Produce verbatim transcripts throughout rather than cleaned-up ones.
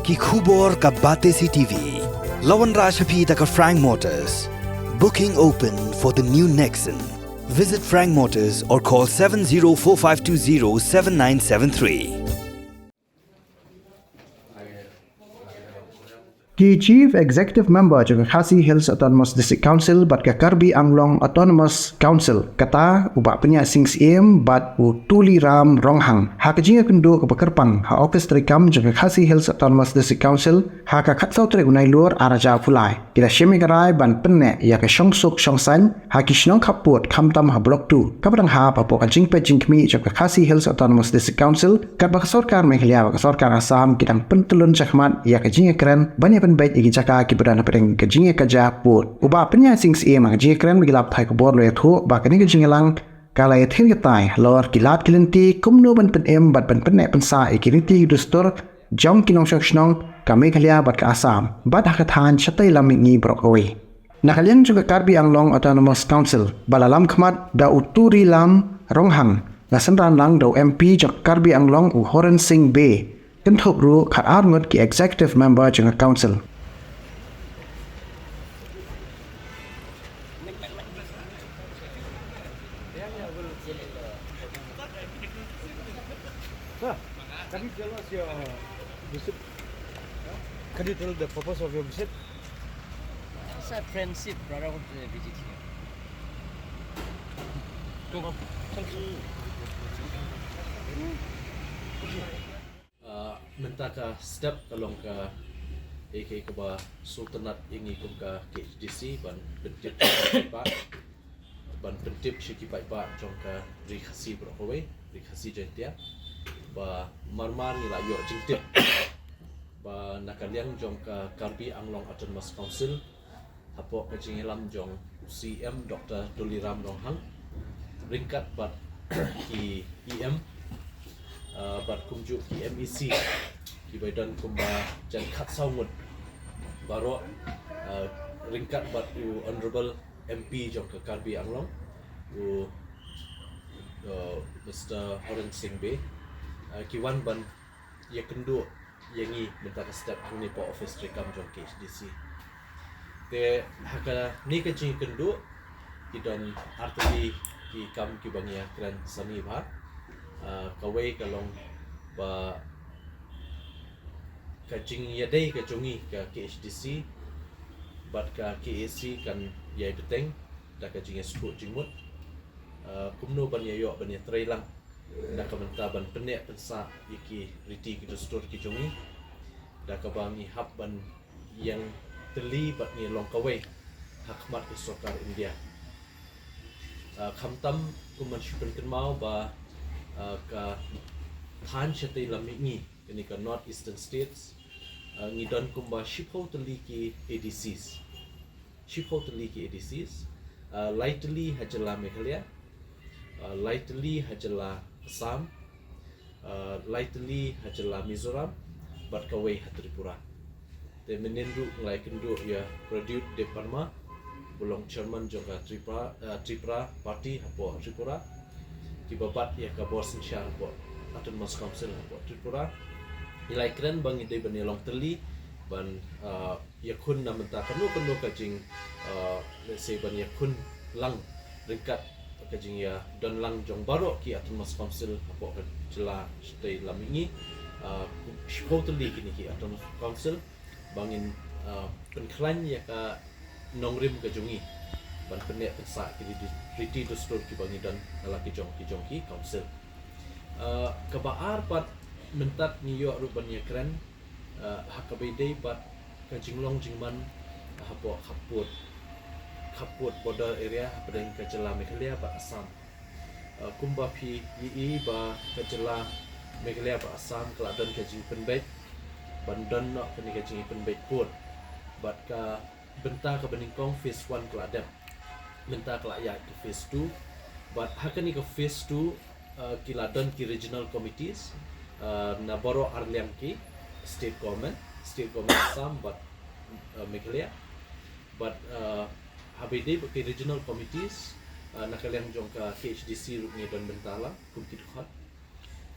Ki khubor ka Batesi T V. La wanrah sha phi da ka Frank Motors. Booking open for the new Nexon. Visit Frank Motors or call seven zero four five two zero seven nine seven three. Ki Chief Executive Member jong ka Khasi Hills Autonomous District Council bad ka Karbi Anglong Autonomous Council, kata u Bah Pynïaid Sing Syiem bad u Tuliram Ronghang, ha ka jingïakynduh kaba kyrpang ha office treikam jong ka Khasi Hills Autonomous District Council ha ka khatsaw tarik u Nailur arhajar arphew lai, ki la shim ïa ka rai ban pynneh ïa ka shongsuk shongsaiñ ha ki shnong khappud, khamtam ha Block two, kaba dang hap hapoh ka jingpeit jingkhmih jong ka Khasi Hills Autonomous District Council, katba ka sorkar Meghalaya bad ka sorkar Assam ki dang pyntyllun shakhmat ïa ka jingïakren ban ïa pynbeit ïa ki jaka kiba don hapdeng ka jingïakajia pud. U Bah Pynïaid Sing Syiem ha ka jingïakren bad ki lad pathai khubor u la ïathuh ba kane ka jingïalang ka la ïathir ïatai halor ki lad ki lynti kumno ban pynim bad ban pynneh pynsah ïa ki riti ki dustur jong ki nongshong shnong ka Meghalaya bad ka Assam, bad ha ka thaiñ shatei lam mihngi baroh kawei. Na ka liang jong ka Karbi Anglong Autonomous Council, ba la lam khmat da u Tuliram Ronghang, la synran lang da u M P jong ka Karbi Anglong u Horensing Bey, kynthup ruh khatar ngut ki executive member jong ka council. Sir, can you tell us your visit? Can you tell the purpose of your visit? It's a friendship brotherhood visit here. Uh, mynta ka step ka long ka, eh, ka, kaba sngewtynnat ïa ngi kum ka K H D C ban pyntip sha ki paidbah, ban pyntip sha ki paidbah jong ka Ri Khasi baroh kawei, Ri Khasi Jaiñtia, ba marmar ngi la ïoh jingtip ba na ka liang jong ka Karbi Anglong Autonomous Council, hapoh ka jingïalam jong u C M Doctor Tuliram Ronghang, ryngkat bad ki E M, uh, bad kumjuh ki M E C, kiba don kumba jan khatsaw ngut baroh, uh, ryngkat bad u Honorable M P jong ka Karbi Anglong, u, uh, Mister Horensing Bey, uh, ki wan ban ïakynduh ïa ngi mynta ka step hangne hapoh office treikam jong K H D C. Te ha kane ka jingïakynduh ki don artylli ki kam kiba ngi ïakren sani bha. Ah, kawei ka long ba ka jingïadei ka jong ngi ka K H D C bad ka K A C kan ïai bteng da ka jingïasngewthuh jingmut. Ah, kumno ban ïa ïoh ban ïatrei lang na ka bynta ban pynneh pynsah ïa ki riti ki dustur ki jong ngi, da kaba ngi hap ban ïeng tylli bad ngi long kawei ha khmat ka sorkar India. Ah, khamtam kum ban shu pynkynmaw ba, ah, ka thaiñ shatei lam mihngi, kane ka North Eastern States, ah, ngi don kumba shiphew tylli ki A D Cs. Shiphew tylli ki A D Cs, ah, lai tylli ha jylla Meghalaya, ah, lai tylli ha jylla Assam, ah, lai tylli ha jylla Mizoram, bad kawei ha Tripura. Te mynhynnin ruh ngi la ïakynduh ïa Pradyut Debbarma, ba long chairman jong ka Tripura, ah, Tripura Party hapoh Tripura, kiba bat ïa ka bor synshar hapoh Autonomous Council hapoh Tripura. Ngi la ïakren ba ngi dei ban ïa long tylli ban, ah, ïakhun na mynta kano kano ka jing, ah, let's say ban ïakhun lang ryngkat ka jingïadon lang jong baroh ki Autonomous Council hapoh ka jylla shatei lam mihngi, ah, shiphew tylli kine ki Autonomous Council ba ngin, ah, pynkhlaiñ ïa ka nongrim ka jong ngi ban pynneh pynsah ki riti, riti dustur kiba ngi don na la ki jong ki jong ki council. Ah, kaba ar pat mynta ngi ïoh ruh ban ïakren, ah, ha kaba ïadei bad ka jinglong jingman hapoh khappud, khappud border area hapdeng ka jylla Meghalaya bad Assam. Ah, kumba phi ïohi ba ka jylla Meghalaya bad Assam ka la don ka jingpynbeit ban don noh kane ka jingpynbeit pud, bad ka bynta kaba nyngkong phase one ka la dep. Mynta ka la ïaid ka phase two. Bad ha kane ka phase two, uh, ki la don ki regional committees, uh, na baroh ar liang ki state government, state government Assam bad, uh, Meghalaya. Bad, uh, haba ïadei bad ki regional committees, uh, na ka liang jong ka K H D C ruh ngi don bynta lang kum ki dkhot.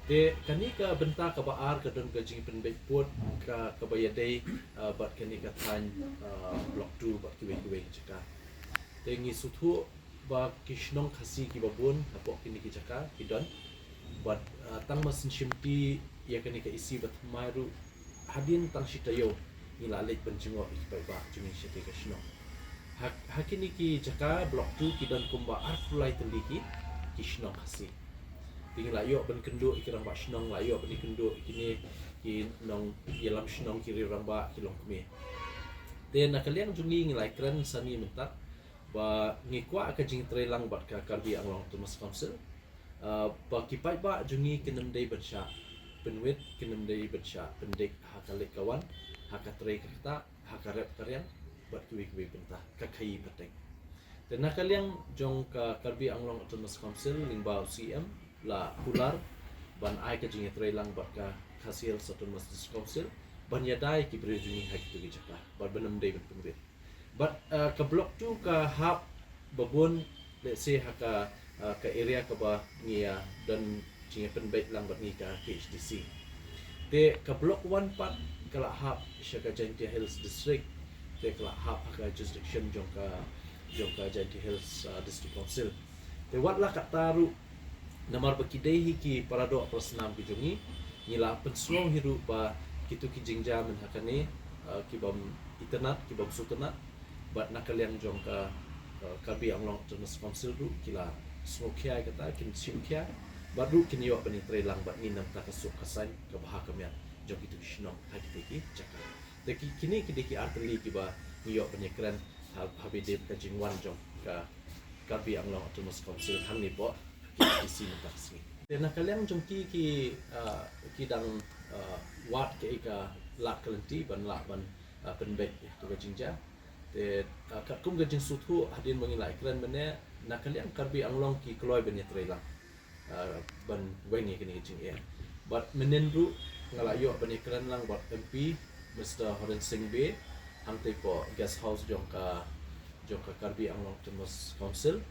Te kane ka bynta kaba ar ka don ka jingpynbeit pud ka, kaba ïadei, ah, bad kane ka thaiñ, ah, Block two bad kiwei kiwei ki jaka. Te ngi sngewthuh ba ki shnong Khasi kiba bun hapoh kine ki jaka ki don. Bad, ah, tang ba sngewsih ïa kane ka isi ba thymmai ruh hadien tang shi taïew ngi la leit ban jngoh ïa ki paidbah jong ngi sha kane ka shnong. Ha, ha kine ki jaka Block two ki don kumba arphew lai tylli ki, ki shnong Khasi. Te ngi la ïoh ban kynduh ïa ki rangbah shnong, la ïoh ban ïakynduh ïa kine ki nongïalam shnong, ki riew rangbah, ki longkmie. Te na ka liang jong ngi ngi la kren sani mynta ba ngi kwah ka jingtreilang bad ka Karbi Anglong Autonomous Council. Ah, ba ki paidbah jong ngi kin ym dei ban shah pynwit, kin ym dei ban shah pyndik ha ka leit ka wan, ha ka trei ka ktah, ha ka rep ka riang, bad kiwei kiwei bynta, ka khaïi pateng. Te na ka liang jong ka Karbi Anglong Autonomous Council lyngba u C M la kular ban ai ka jingïatreilang bad ka Khasi Hills Autonomous District Council ban ïada ïa ki briew jong ngi ha kito ki jaka bad ban ym dei ban pynwit. Bad, uh, ka Block two ka hap ba bun, let's say, ha ka, uh, ka area kaba ngi ïa don jingïapynbeit lang bad ngi ka K H D C. Te ka Block one pat ka la hap sha ka Jaintia Hills District. Te ka la hap ha ka jurisdiction jong ka, jong ka Jaintia Hills, uh, District Council. Te wat la katta ruh, namar ba ki dei hi ki para doh para snam ki jong ngi, ngi la pynsngew hi ruh ba kito ki jingjia mynta kane, uh, ki bym itynnad, ki bym sngewtynnad. Bad na ka liang jong ka, uh, Karbi Anglong Autonomous Council ruh ki la sngewkhia ïa kata, kin shim khia. Bad ruh kin ïoh ban ïatreilang bad ngin ym ta ka suk ka saiñ, ka bha ka miat jong kito ki shnong ha kito ki jaka. Te ki, kine ki dei ki artylli kiba ngi ïoh ban ïakren ha, ha ba dei ka jingwan jong ka Karbi Anglong Autonomous Council hangne hapoh K H D C mynta ka sngi. Te na ka liang jong ki, ki, ah, ki dang, ah, wad kaei ka lad ka lynti ban lah ban, ah, pynbeit ïa kato ka jingjia. Te, ah, katkum ka jingsngewthuh hadien ba ngi la ïakren mynne, na ka liang Karbi Anglong ki kloi ban ïatreilang, ah, ban weng ïa kane ka jingeh. Bad mynnin ruh nga la ïoh ban ïakren lang bad M P Mister Horensing Bey hangtei hapoh guest house jong ka, jong ka Karbi Anglong Autonomous Council.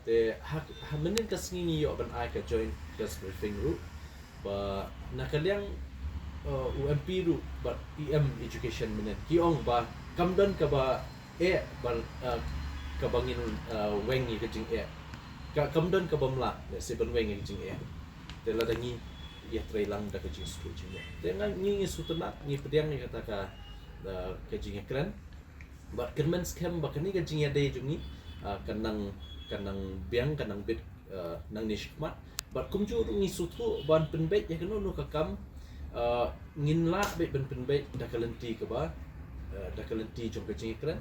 Te ha, ha mynnin ka sngi ngi ïoh ban ai ka joint press briefing ruh ba na ka liang, uh, u M P ruh bad E M Education mynnin ki ong ba kam don kaba eh ba, uh, kaba ngin, uh, weng ïa ka jingeh. Ka, kam don ka bym lah, let's say, ban weng ïa ka jingeh. Te lada ngi ïatreilang da ka jingsngewthuh jingmut. Te nga, ngi, ngi sngewtynnad, ngi pdiang ïa kata ka, uh, ka jingïakren. Bad kyrmen skhem ba kane ka jingïadei jong ngi, ah, kan nang, kan nang biang, kan nang bit, ah, nangne shakhmat. Bad kumjuh ruh ngi sngewthuh ban pynbeit ïa kano kano ka kam, ah, ngin lah beit ban pynbeit da ka lynti kaba, ah, da ka lynti jong ka jingïakren,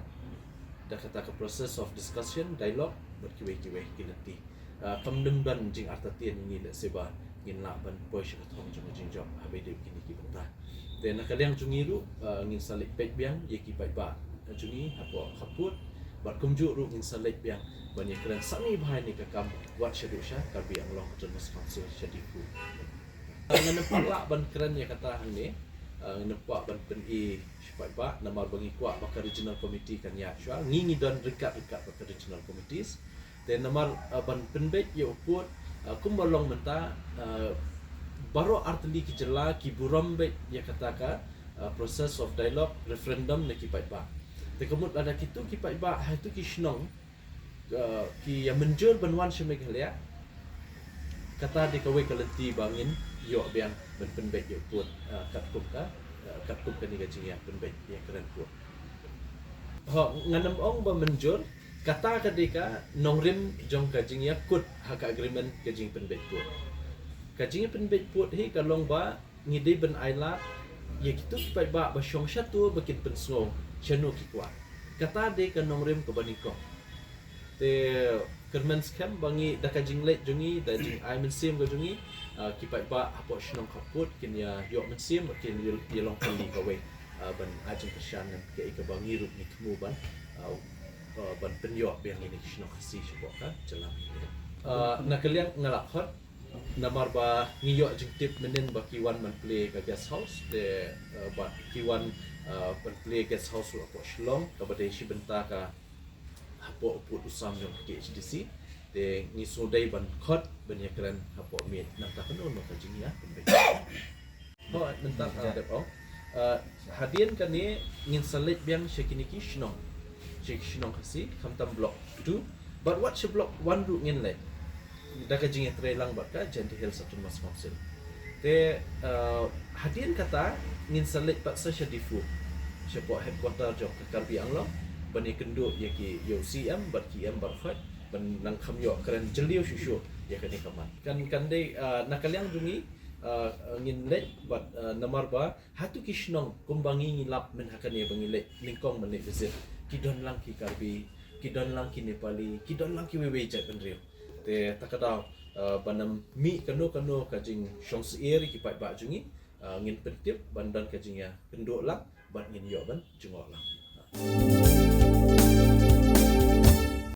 da kata ka process of discussion, dialogue, bad kiwei kiwei ki lynti. Ah, kam dei ban jingartatien ïa ngi lehse ba ngin lah ban poi sha ka thong jong ka jingjop ha ba ïadei bad kine ki bynta. Te na ka liang jong ngi ruh, ah, ngin sa leit peit biang ïa ki paidbah jong ngi hapoh khappud. Bad kumjuh ruh ngin sa leit biang ban ïakren sani bha ïa kane ka kam wat shaduh sha Karbi Anglong Autonomous Council sha Diphu. Ah, ngan ym pat lah ban kren ïa kata hangne. Ah, ngan ym pat lah ban pyni sha paidbah namar ba ngi kwah ba ka regional committee kan ïaid shuwa. Ngi ngi don ryngkat ryngkat bad ka regional committees. Te namar, ah, ban pynbeit ïa u pud, ah, kumba long mynta, ah, baroh artylli ki jylla ki burom beit ïa kata ka, ah, process of dialogue referendum na ki paidbah. Te ka mut lada kito ki paidbah ha kito ki shnong, ah, ki ïa mynjur ban wan sha Meghalaya, kata dei kawei ka lynti ba ngin ïoh biang ban pynbeit ïa u pud, ah, katkum ka, ah, katkum kane ka jingïapynbeit ïakren pud. Ho, ngan ym ong ba mynjur, kata ka dei ka nongrim jong ka jingïakut ha ka agreement ka jingpynbeit pud. Ka jingpynbeit pud hi ka long ba ngi dei ban ailad ïa kito ki paidbah ba shong shato ba kin pynsngew shano ki kwah. Kata dei ka nongrim kaba nyngkong. Te kyrmen skhem ba ngi da ka jingleit jong ngi, da jingai mynsiem ka jong ngi, ah, ki paidbah hapoh shnong khappud kin ïa ïoh mynsiem, kin ïa, ïa long kali kawei, ah, ban ai jingkyrshan ngan kaei kaba ngi ruh ngi thmu ban, ah, ah, ban pynïoh biang ïa kine ki shnong Khasi shapoh ka jylla Meghalaya. Ah, na ka liang nga la khot namar ba ngi ïoh jingtip mynnin ba ki wan ban plie ka guest house, te, ah, ba ki wan, ah, ban plie guest house ruh hapoh Shillong, kaba dei shi bynta ka hapoh u pud u sam jong ka K H D C. Te ngi sngewdei ban khot ban ïakren hapoh miet nangta kano kano ka jingïa pynbeit. Ho mynta ka dep ong. Hadien kane ngin sa leit biang sha kine ki shnong, sha ki shnong Khasi khamtam block two. Bad wat sha block one ruh ngin leit da ka jingïatreilang bad ka Jaintia Hills Autonomous Council. Te hadien kata ngin sa leit pat sa sha Diphu, shapoh headquarter jong ka Karbi Anglong, ban ïakynduh ïa ki, ïa u C M bad ki M Barkhot ban nang kham ïoh kren jylliew shuh shuh ïa kane ka mat. Kan, kan dei na ka liang jong ngi ngin leit bad namar ba hato ki shnong kumba ngi ngi lap mynta ha kane ba ngi leit nyngkong ban leit visit, ki don lang ki Karbi, ki don lang ki Nepali, ki don lang kiwei wei jait bynriew. Te ta ka daw ban ym mih kano kano ka jingshong syier ïa ki paidbah jong ngi, ngin pyntip ban don ka jingïakynduh lang bad ngin ïoh ban jngoh lang.